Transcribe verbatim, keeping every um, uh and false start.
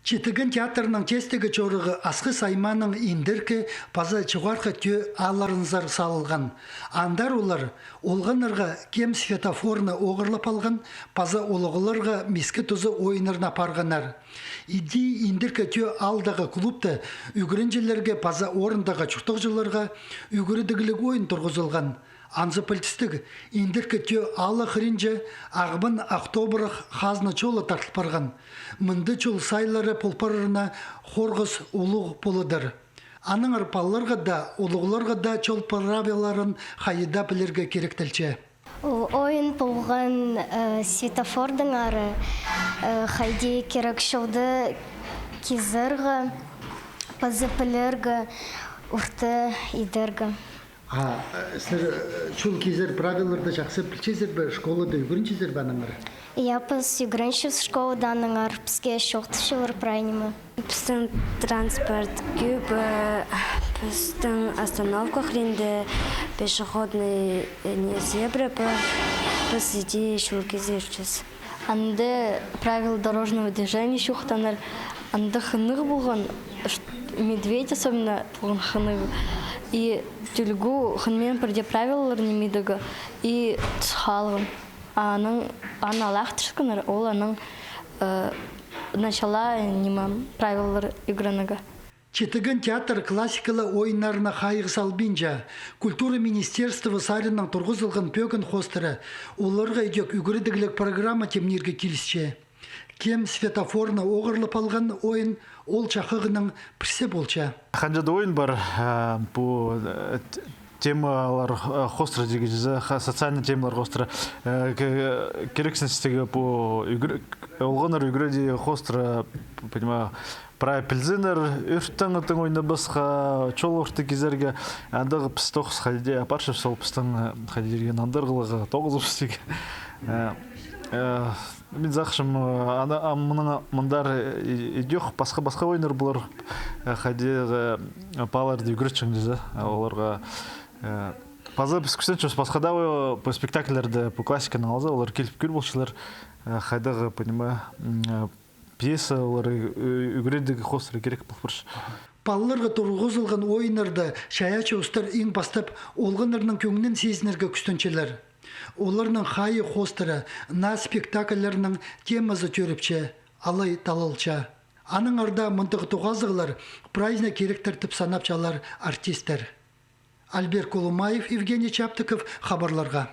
Читіген театрның тестегі чорығы Асхыс аймааның Индіркі паза Чоғархы Тӧӧ аалларынзар салылған. Андар олар олғаннарға кем светофорны оғырлап алған, паза улуғларға миске тузы ойыннарын апарғаннар. Иди Индіркі Тӧӧ аалдағы клубта ӱгренҷілерге паза орындағы чуртағҷыларға ӱгредігліг ойын турғызылған. Анзы пілдістіг, Индіркі Тӧӧ аалы хыринҷа Ағбан — Ах Тобырах хазна чолы тартыл парған. Мында чол сайлары пол парарына хорғыс улуғ поладыр. Аннаңар палаларға даа, улуғларға даа чол правиларын хайди пілерге киректелче. Ол ойын полған, э, светофордаңар, э, хайди кирек чолды кизерге, паза пілерге, орта идерге. А, э, сірер, э, чол кизер правиларды чахсы пілчезер бе, школада ӱгренчезер бе аннаңар? Я, піс ӱгренчебіс школада аннаңар, піске чоохтапчалар прай ниме. Пістің транспорт кӧп, э, пістің остановка хыринда пешеходный, э, не, зебра пар, піс иди чол кизерчебіс. Анда правила дорожного движения чоохтанар, анда хынығ полған, ш-, медведь особенно полған хынығ. И тӱлгӱ хынмин пірдее правилалар ниме идерге, и тус халған. Анаң, аны алахтырчатханнар, ол анаң, э, начала, ниме, правилалар ӱгренерге. Читіген театр классикалы ойыннарына хайығ салбинча. Культура министерствосы саринаң турғызылған пӧгін хоостыра оларға идӧк ӱгредігліг программа тимнирге килісче. Кем светофорны оғырлап алған ойын ол чахығының пірсі полча. Ханҷа-да ойын пар, э, пу, э, т-, темалар, э, хоостыра тигізі, ха-, социальный темалар хоостыра, э, ке-, кирексіністігі пу ӱгре-, олғаннар ӱгредіг хоостыра, понимаю, прай пілзіннер, ӧрттең тың ойнабасха, чол орты кизерге, андағ піс тоғыс хайди апарчабыс, ол пістің, э, хайди тирге, нандырғылығ тоғызыбыс тигі. Э, э, мин сағынчам, э, ана, а, мының, мындар, э, и-, идӧк пасха, пасха ойыннар полар, э, хайди, э, палаларды ӱгретчең тізе, э, оларға, э, паза піс кӱстенчебіс пасха даа, э, пу спектакльлерді, пу классиканы алза, олар киліп кӧр полчалар, э, хайдағ, понимаю, м, э, пьеса, олар ӱ-, ӱ-, ӱгредіг хоостыра кирек пол парча. Палаларға турғызылған ойыннарда чайаачы устар иң пастап олғаннарның кӧңнін сизінерге кӱстенчелер. Оларның хайии хоостыра наа спектакльлернің темазы тӧріпче, алай талалча. Аннаңар даа мындағ тоғазығлар прайзына киректер тіп санапчалар артисттер. Альберт Колумаев, Евгений Чаптыков, хабарларға.